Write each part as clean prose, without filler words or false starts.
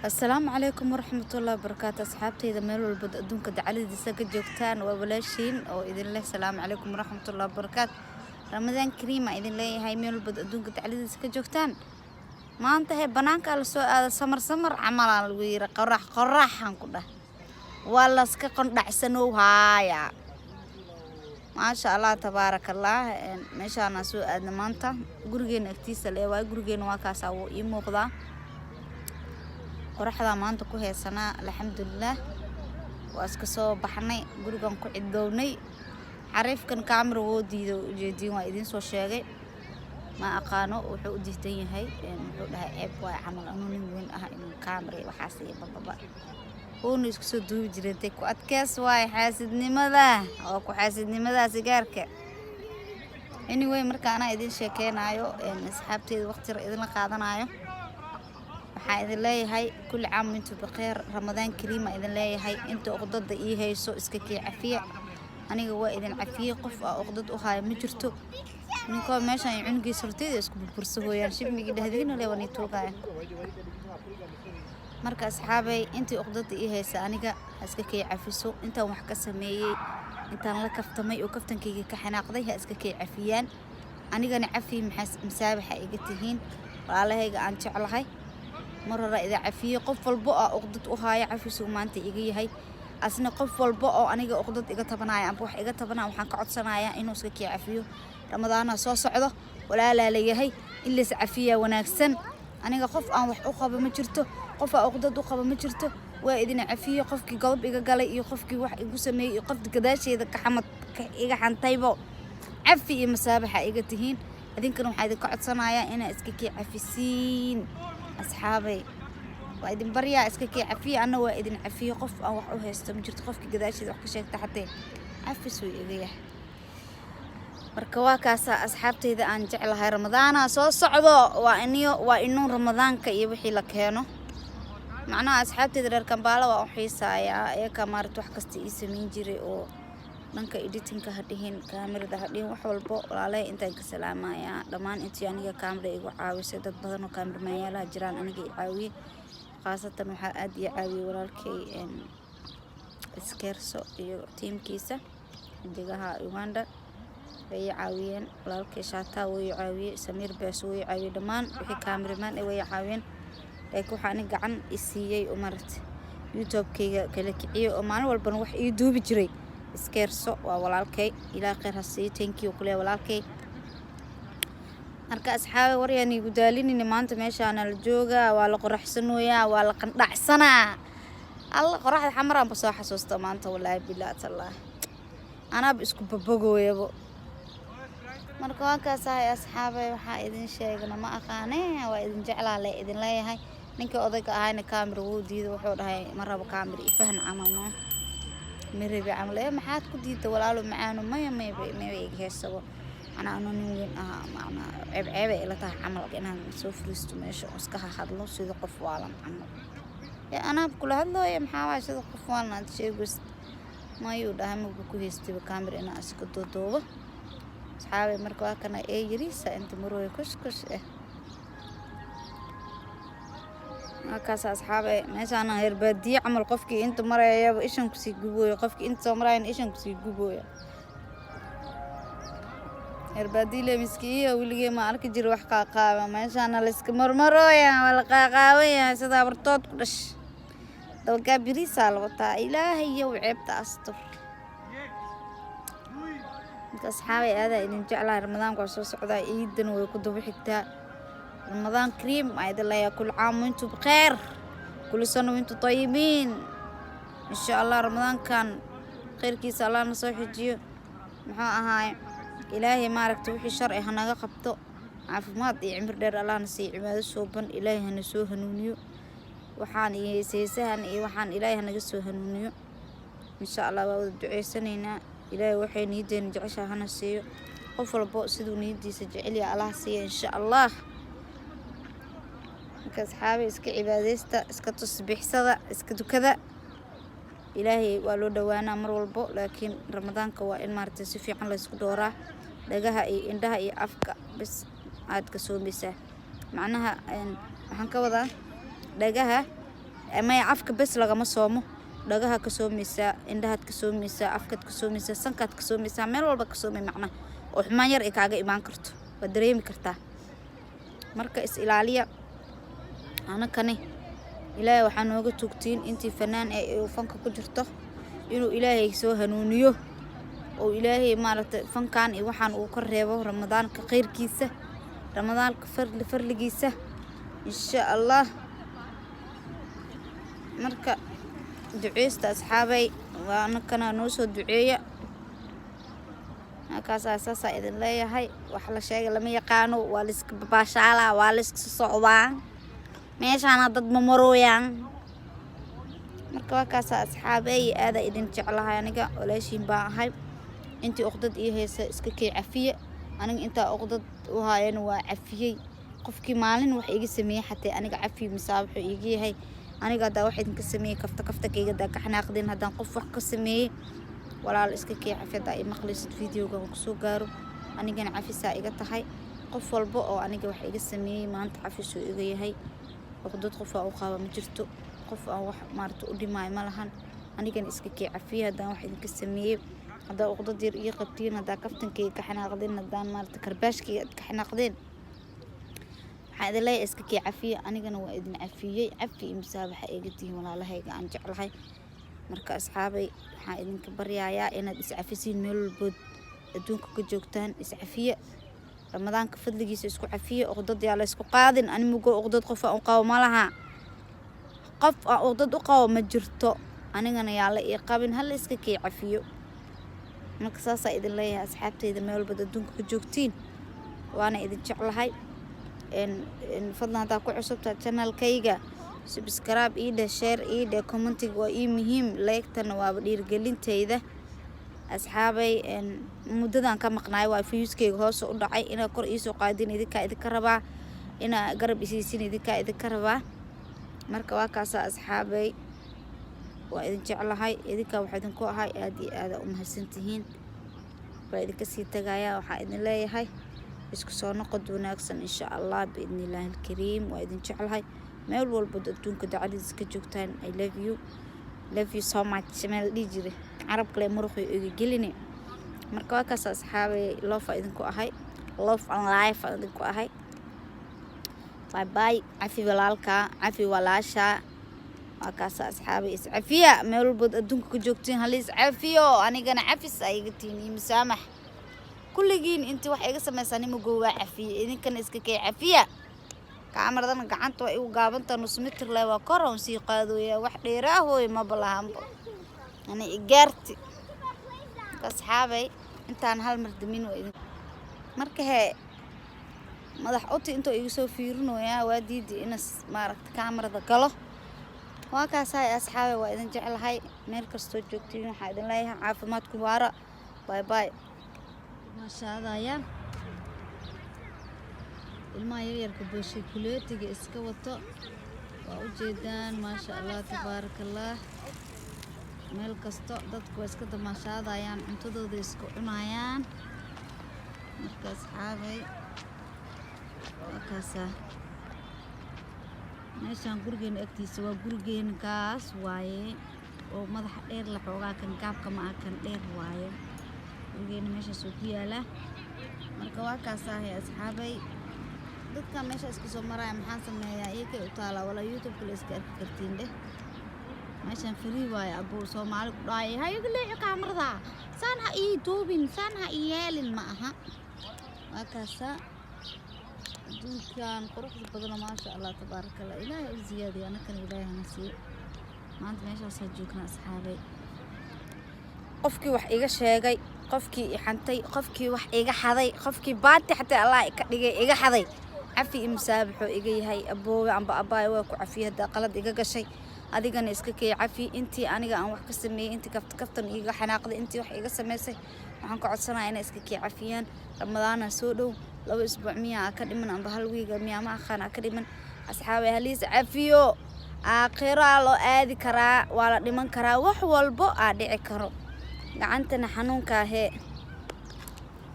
Asalaamu calaykum waraxmatullahi wabarakaatu. Asxaabteyda meel walba adduunka dacaladiisa ka joogtaan, waa walaashiin oo idin leh salaamu calaykum waraxmatullahi wabarakaatu. Ramadaan kariim aa idin leeyahay meel walba adduunka dacaladiisa ka joogtaan. Maanta he banaankaa lasoo aada, samar samar camalaa lagu yiri, qorax qoraxaan ku dhah, waa laska qondhacsanow haaya. Maasha Allah, tabaaraka Allah. Meeshaanaa soo aadna maanta, gurigeena agtiisa le waayo. Gurigeena waa kaasaa, wuu ii muuqdaa. Qoraxdaa maanta ku heesanaa, alxamdulilah. Waa iska soo baxnay, gurigan ku cidownay. Xariifkan camera woo diiday, ujeediin, waa idiin soo sheegay. Ma aqaano wuxuu u diidan yahay. Wuxuu dhahay ceeb waay camal, anuu nin weyn ah inuu camera iyo waxaas iyo bababa wuuna isku soo duubi jiray. Intay ku adkees waay xaasidnimada, waa ku xaasidnimada sigaarka. Anyway, marka anaa idin sheekeynayo, asxaabteeda, waqti yar idinla qaadanayo, waxaa idin leeyahay kulli caam intu bikheer, Ramadaan kariima idin leeyahay. Inta uqdada ii hayso, iska kii cafiya. Aniga waa idin cafiyey, qof aa uqdad u haayo ma jirto. Ninkoo meeshaan iyo cunugiisa horteyda isku burbursa hooyaan shibmigi dhahdiina le waan ii tuugaya. Marka asxaabay, intii uqdada ii haysa, aniga ha iska kii cafiso. Intaan wax ka sameeyey, intaan la kaftamay oo kaftankayga ka xanaaqday, ha iska kii cafiyaan. Anigana cafi masaabaxa iga tihiin, walaalahayga aan jeclahay. Mar hore idin cafiyey. Qof walbo oo uqdad u haayo, cafisuu maanta iga yahay. Asna qof walba oo aniga uqdad iga tabanaya amba wax iga tabanaya, waxaan ka codsanayaa inuu iska kii cafiyo. Ramadaana soo socdo, walaalaa layahay, in lays cafiyaa wanaagsan. Aniga qof aan wax u qabo ma jirto, qof aan uqdad u qabo ma jirto. Waa idin cafiye. Qofkii godob iga galay iyo qofkii wax igu sameeyey iyo qofkii gadaasheeda ka xamad iga xantaybo, cafi iyo masaabaxa iga tihiin. Idinkana waxaa idinka codsanayaa inaa iska kii cafisiin. Asxaabay, waa idin baryaa, iska kii cafiye. Anna waa idin cafiye. Qof aan wax u haysto ma jirto. Qofkii gadaasheeda wax ka sheegta xatee, cafis way iga yahay. Marka waa kaasaa, asxaabteyda aan jeclahay. Ramadaana soo socdo, waa iniyo, waa inuu Ramadaanka iyo wixii la keeno. Macnaha, asxaabteyda reer Kambaala waa u xiisaayaa. Iyaka maarata wax kasta ii sameyn jiray, oo dhanka editingka ha dhihin, kaamirada ha dhihin, wax walbo. Walaalahay, intaan ka salaamayaa dhammaan intii aniga kaamira igu caawisay. Dad badan oo kaamiramaanyaalaha jiraan aniga i caawiyey. Khaasatan waxaa aada ii caawiyey walaalkay Iskeerso iyo tiimkiisa xidigaha Uganda way ii caawiyeen. Walaalkay Shaataa wuu ii caawiyey, Samiir Bees wuu ii caawiyey, dhammaan wixii kaamiramaan way ii caawiyeen. Laakiin waxaa aniga gacan i siiyey oo maaragta YouTube-kayga kala kiciyey oo maalin walbana wax ii duubi jiray Iskeerso, waa walaalkay. Ilaah khayr ha siiyo. Thank you kule, walaalkay. Marka asxaabe, waryaan igu daalinini. Maanta meeshaana la joogaa, waa la qoraxsanooyaa, waa la qandhacsanaa. Alla, qoraxda xamaraanba soo xasuusta maanta, walaahi bilaa tallah, anaaba isku babogooyabo. Marka waa kaas ahay, asxaabay. Waxaa idin sheegna ma aqaane, waa idin jeclaa le idin leeyahay. Ninka odayga ahayna camera wuu diiday. Wuxuu dhahay ma rabo camera, ifahan camal, no ma rabi camal. Ee maxaad ku diidda, walaalo macaano? Maya, maya, maya, iga heesabo. Macnaa anuu nin weyn ahaa, macnaa ceeb ceebay ila tahay camal inaan soo fariisto meesha oo iska hadlo sida qof waalan camal. Ee anaab kula hadlooya, maxaa waay sida qof waalan aad sheegaysid? Mayuu dhahay, maba ku haystayba camera inaan iska duuduubo. Asxaabay, marka waa kana ee yariisa inta marooya kush kush eh. Markaas asxaabe, meeshaan reer baadiye camal, qofkii inta marayaba ishan kusii gubooya, qofkii inta soo marayana ishan kusii gubooya. Reer baadiye le miskiiyo, weligee ma arki jiro wax qaaqaaba. Meeshaana layska marmarooya, waa la qaaqaaban yahay sida habartood ku dhash. Dalgaa biriisaa la wataa. Ilaahayow ceebta astur. Marka asxaabay, aadaa idin jeclahay. Ramadaanka waa soo socdaa, ciidana way ku daba xigtaa. Ramadaan kariim aa idin leeyahay. Kul caam wintu bikheer, kulli sano wintu tayibiin. Insha Allah Ramadaankan khayrkiisa Allah na soo xijiyo. Muxuu ahaay, Ilaahay maaragta wixii sharci hanaga qabto, caafimaad iyo cimri dheer Allah na siiyo, cibaado suuban. Ilaahay hana soo hanuuniyo, waxaan iyo heeseesahan iyo waxaan Ilaahay hanaga soo hanuuniyo. Insha Allah waa wada duceysanaynaa. Ilaahay waxay niyadeena jeceshaa hana siiyo. Qof walbo siduu niyadiisa jecel yahay Allah siiya, insha Allah. Marka asxaabay, iska cibaadeysta, iska tasbiixsada, iska dukada. Ilaahay waa loo dhawaanaa mar walbo, laakiin Ramadaanka waa in maaragtay si fiican laysku dhooraa. Dhagaha iyo indhaha iyo afka bes aad ka soomaysaa. Macnaha waxaan ka wadaa dhagaha. Maya, afka bes lagama soomo. Dhagaha ka soomaysaa, indhahaad ka soomaysaa, afkaad ka soomaysaa, sankaad ka soomaysaa, meel walba ka soomay, macnaha oo xumaan yar ay kaaga imaan karto waad dareemi kartaa. Marka is ilaaliya. Anakani Ilaahay waxaa nooga tugtiin intii fanaan ee fanka ku jirto inuu Ilaahay soo hanuuniyo oo Ilaahay maaragtay fankan iyo waxaan uu ka reebo Ramadaanka khayrkiisa, Ramadaanka farligiisa, insha Allah. Marka duceysta, asxaabay, waa anakana noo soo duceeya. Halkaasaa saasaa idin leeyahay. Wax la sheegay lama yaqaano. Waa la iska babaashaalaa, waa la iska socdaa, meeshaana dad ma marooyaan. Marka waa kaasaa, asxaabey, aadaa idin jeclahay. Aniga walaashiin baan ahay. Intii uqdad ii haysa iska kay cafiye. Aniga intaa uqdad u haayana waa cafiyey. Qofkii maalin wax iga sameeyey xatee aniga cafi misaa wuxuu iiga yahay. Aniga haddaa wax idinka sameeyey, kafta kaftakayga haddaa ka xanaaqdeen, haddaan qof wax ka sameeyey, walaal iska kay cafi. Haddaa i maqlaysid, videogan kusoo gaaro, anigana cafisaa iga tahay. Qof walba oo aniga wax iga sameeyey maanta cafisuu iga yahay. Uqdad qof aa u qaba ma jirto, qof aan wax maarata u dhimaayo ma lahan. Anigana iska kay cafiye haddaan wax idinka sameeyey, haddaa uqdad yar ii qabtiin, haddaa kaftankayga ka xanaaqdeen, haddaan maarata karbaashkayga aad ka xanaaqdeen, waxaan idin leeyahay iska kay cafiye. Anigana waa idin cafiyey. Cafi iyo musaabaxa iga tihiin, walaalahayga aan jeclahay. Marka asxaabay, waxaan idinka baryayaa inaad iscafisiin meel walbood adduunka ka joogtaan. Iscafiye, Ramadaanka fadligiisa isku cafiye. Uqdad yaa la isku qaadin. Ani mugo uqdad qof aan u qabo ma laha, qof aan uqdad u qabo ma jirto, anigana yaa la ii qabin. Hala iska kay cafiyo. Marka saasaa idin leeyahay, asxaabteyda meel walbood adduunka ka joogtiin, waana idin jeclahay. Fadlan haddaa ku cusubtahay channelkayga, subscribe ii dheh, share ii dheh, commentiga waa ii muhiim, like-tana waaba dhiirigelinteyda. Asxaabay, muddadan ka maqnaay waa viewskayga hoose u dhacay. Inaa kor iisoo qaadin idinkaa idinka rabaa, inaa garab isiisin idinkaa idinka rabaa. Marka waa kaasaa, asxaabay, waa idin jeclahay. Idinkaa waxaa idinku ahay aada iyo aada u mahadsantihiin. Waa idinka sii tagayaa. Waxaa idin leeyahay isku soo noqod wanaagsan, insha Allah, biidni illaahi alkariim. Waa idin jeclahay meel walbood adduunka dacadiisa ka joogtaan. I love you, love you so much. Meel la dhihi jiray carab kale muruqii iga geline. Marka waa kaas, asxaabay, love aa idinku ahay, love and life aa idinku ahay. Bye bye. Cafi walaalka, cafi walaasha. Waa kaasa, asxaabay, iscafiya meel walbood adduunka ka joogtiin. Hala iscafiyo. Anigana cafis aa iga tihiin iyo musaamax kulligiin. Intii wax iga samaysaa nimago waa cafiye, idinkana iska kay cafiya. Kaamaradana gacanta waa igu gaabanta, nus mitir le waa kor on sii qaadooya, wax dheeraahooy maba lahanbo ani igaarti. Marka asxaabay, intaan hal mar damin waa idin. Marka hee madax uti intoo igu soo fiirinoyaa waa diidi inas maaragta kaamarada galo. Waa kaasahay, asxaabay, waa idin jeclahay meel kastoo joogtiin. Waxaa idin leeyahay caafimaadku waara. Bye bye. Maashaadayaan ilmaha yaryarka booshakuleetiga iska wato waa ujeedaan. Maasha Allah, tabaaraka Allah. Meel kasto dadku waa iska damaashaadayaan, cuntadooda iska cunayaan. Marka asxaabay, waa kaasaa. Meeshaan gurigeena agtiisa waa, gurigeena kaas waaye oo madaxa dheer la xoogaa. Kan gaabka ma ah, kan dheer waaye. Gurigeena meeshaasuu ku yaalaa. Marka waa kaasahay, asxaabay. Dadka meesha iska soo maraya maxaan sameeyaa? Iyakay u taalaa walaa. YouTube-ka la iska arki kartiin dheh. Meeshaan free waaye. Abuu Soomaali ku dhahay ha iga leexi kaamarada, saan ha ii duubin, saan ha ii yeelin, ma aha. Waa kaasaa adduunkan quruxda badano. Maasha Allah, tabaaraka Allah. Ilaahay u ziyaadiyo, anakana Ilaahay hana siiyo. Maanta meeshaasaa joognaa, asxaabay. Qofkii wax iga sheegay, qofkii i xantay, qofkii wax iga xaday, qofkii baati xataa Allah ka dhigay iga xaday, cafi iyo musaabaxoo iga yahay. Aboowe amba abaay, waa ku cafiye haddaa qalad iga gashay. Adigana iska kay cafi. Intii aniga aan wax ka sameeyey, intii kafta kaftan iga xanaaqday, intii wax iga samaysay, waxaan ka codsanayaa inay iska kay cafiyaan. Ramadaana soo dhow, 2 isbuuc miyaa ka dhiman amba hal wiiga miyaa, ma aqaan ka dhiman. Asxaabay, haliis cafiyo. Aakhiraa loo aadi karaa, waa la dhiman karaa, wax walbo aa dhici karo. Gacantana xanuunka ahee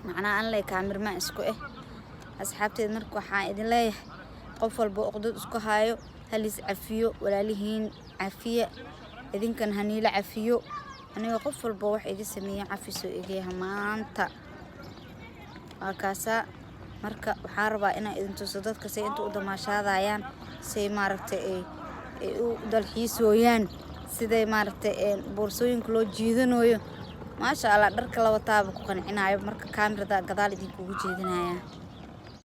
macnaa an ley kaamirma isku eh, asxaabteed. Marka waxaan idin leeyahay qof walba uqdad isku haayo. Halis cafiyo walaalihiin, cafiya idinkan, haniila cafiyo. Aniga qof walba wax iga sameeya cafisoo egeyaha maanta waa kaasaa. Marka waxaa rabaa inaan idin tuso dadka say inta u damaashaadayaan, say maaragtay ay u dalxiisooyaan, siday maaragtay boorsooyinka loo jiidanooyo. Maasha Allah, dharka la wataaba ku qancinayo. Marka kaamirada gadaal idinkugu jeedinaya.